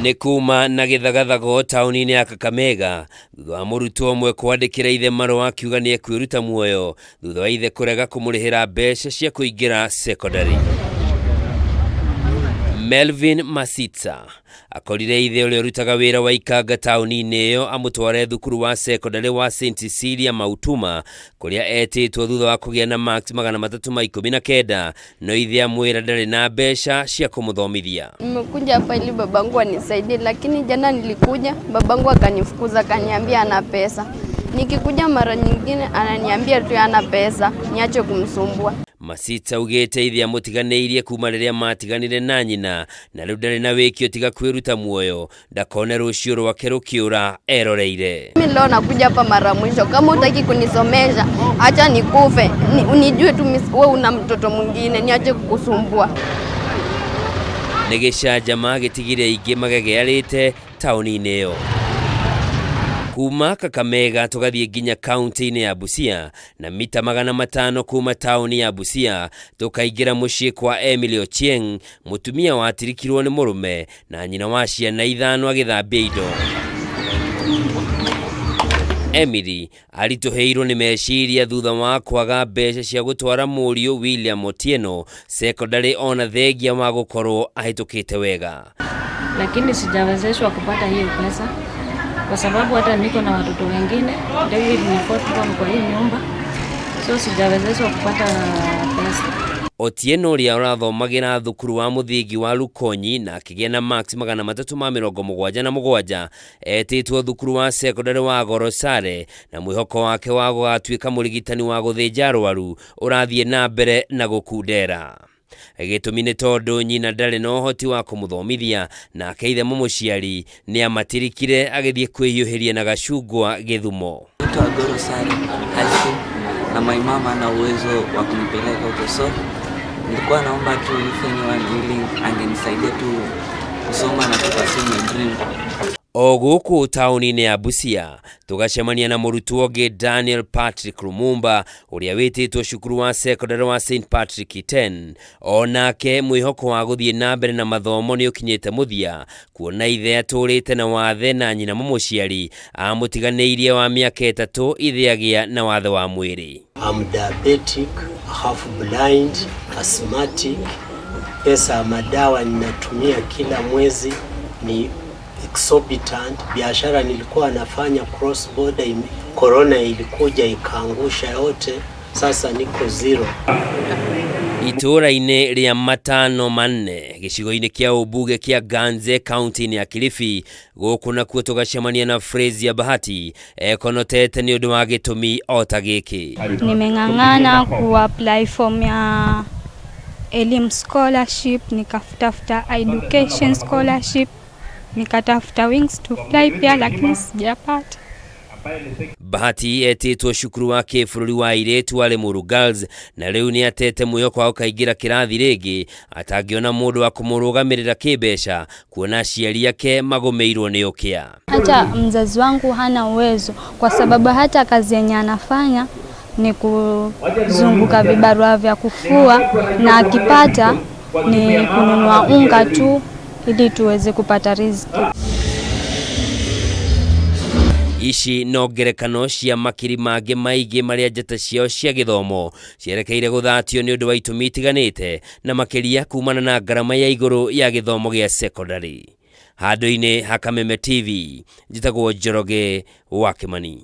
Nĩ kuma na gĩthagathago taũni-inĩ ya Kakamega thutha wa mũrutwo ũmwe kwandĩkĩra ithe marũa akiuga nĩ ekwĩruta muoyo thutha wa ithe kũrega kũmũrĩhĩra mbeca cia kũingĩra secondary. Melvin Masitsa akorire ithe ũrĩa ũrutaga wĩra wa ikanga taũni-inĩ ĩyo amũtware thukuru wa secondary wa St Cecilia Mautuma kũrĩa etĩtwo thutha wa kũgĩa na marks 319, no ithe amwĩra ndarĩ na mbeca cia kũmũthomithia. Nimekuja hapa ili babangu anisaidie, lakini jana nilikuja babangu akanifukuza, akaniambia ana pesa. Nikikuja mara nyingine ananiambia tu ana pesa, niache kumsumbua. Masitsa augĩte ithe amũtiganĩirie kuma rĩrĩa matiganire na nyina, na rĩu ndarĩ na wĩkio tiga kwĩruta muoyo ndakone rũciũ rwake rũkĩũra eroreire. Mimi leo nakuja hapa mara mwisho, kama hutaki kunisomesha acha nikufe, unijue tu wewe una mtoto mwingine, niache kukusumbua. Nĩ gĩcanjama gĩtigire aingĩ magegearĩte taũni-inĩ ĩyo. Kuma Kakamega tũgathiĩ nginya kaunti-inĩ ya Busia, na mita 500 kuma taũni ya Busia tũkaingĩra mũciĩ kwa Emily Ochieng, mũtumia watirikirwo nĩ mũrũme na nyina wa ciana 5 agĩthambia indo. Emily aritũhĩirwo nĩ meciria thutha wa kwaga mbeca cia gũtwara mũriũ William Otieno secondary ona thengia wa gũkorwo ahĩtũkĩte wega. Lakini sijawezeshwa kupata hiyo pesa kwa sababu hata niko na watoto wengine, David ni fourth born kwa hii nyumba, so sijawezeshwa kupata pesa. Otieno ũrĩa ũrathomagĩra thukuru wa mũthingi wa Lukonyi na akĩgĩa na marks 377 etĩtwo thukuru wa secondary wa Gorosare, na mwĩhoko wake wa gũgatuĩka mũrigitani wa gũthĩnja arwaru ũrathiĩ na mbere na gũkundera. Gĩtũmi nĩ tondũ nyina ndarĩ na ũhoti wa kũmũthomithia, nake ithe mũmũciari nĩ amatirikire agĩthiĩ kwĩhiũhĩria na gacungwa Gĩthumo. Naitwa Gorosare High School na my mama ana uwezo wa kunipeleka huko, so nilikuwa naomba tu if anyone willing angenisaidia tu kusoma na kupursue my dream. O gũkũ taũni-inĩ ya Busia tũgacemania na mũrutwo ũngĩ Daniel Patrick Lumumba ũrĩa wĩtĩtwo cukuru wa secondary wa St Patrick 10. O nake mwĩhoko wa gũthiĩ na mbere na mathomo nĩ ũkinyĩte mũthia, kuona ithe atũrĩte na wathe na nyina mũmũciari amũtiganĩirie wa mĩaka 3 ithe agĩa na wathe wa mwĩrĩ. I'm diabetic, half blind, asthmatic. Pesa ya madawa ninatumia kila mwezi ni exorbitant. Biashara nilikuwa nafanya cross border, corona ilikuja ikaangusha yote, sasa niko zero. Itũũra-inĩ rĩa 54 gĩcigo-inĩ kĩa ũmbunge kĩa Ganze kaunti-inĩ ya Kilifi, gũkũ nakuo tũgacemania na Fraser Bahati ekonotete nĩ ũndũ wa gĩtũmi o ta gĩkĩ. Nimeng'ang'ana ku-apply form ya elimu scholarship, nikafutafuta education scholarship, nikatafuta Wings to Fly pia, lakini sijapata. Bahati etĩtwo cukuru wa kĩbũrũri wa airĩtu wa Limuru Girls, na rĩu nĩ atete mwĩhoko wa gũkaingĩra kĩrathi rĩngĩ atangĩona mũndũ wa kũmũrũgamĩrĩra kĩmbeca, kuona aciari ake magũmĩirwo nĩ ũkĩa. Hata mzazi wangu hana uwezo, kwa sababu hata kazi yenye anafanya ni kuzunguka vibarua vya kufua, na akipata ni kununua unga tu ili tuweze kupata riziki. Ici no ngerekano cia makiri mangĩ maingĩ marĩa njata ciao cia gĩthomo cierekeire gũthatio nĩ ũndũ wa itũmi itiganĩte, na makĩria kumana na ngarama ya igũrũ ya gĩthomo gĩa secondary. Handũ-inĩ ha Kameme TV, njĩtagwo Njoroge wa Kĩmani.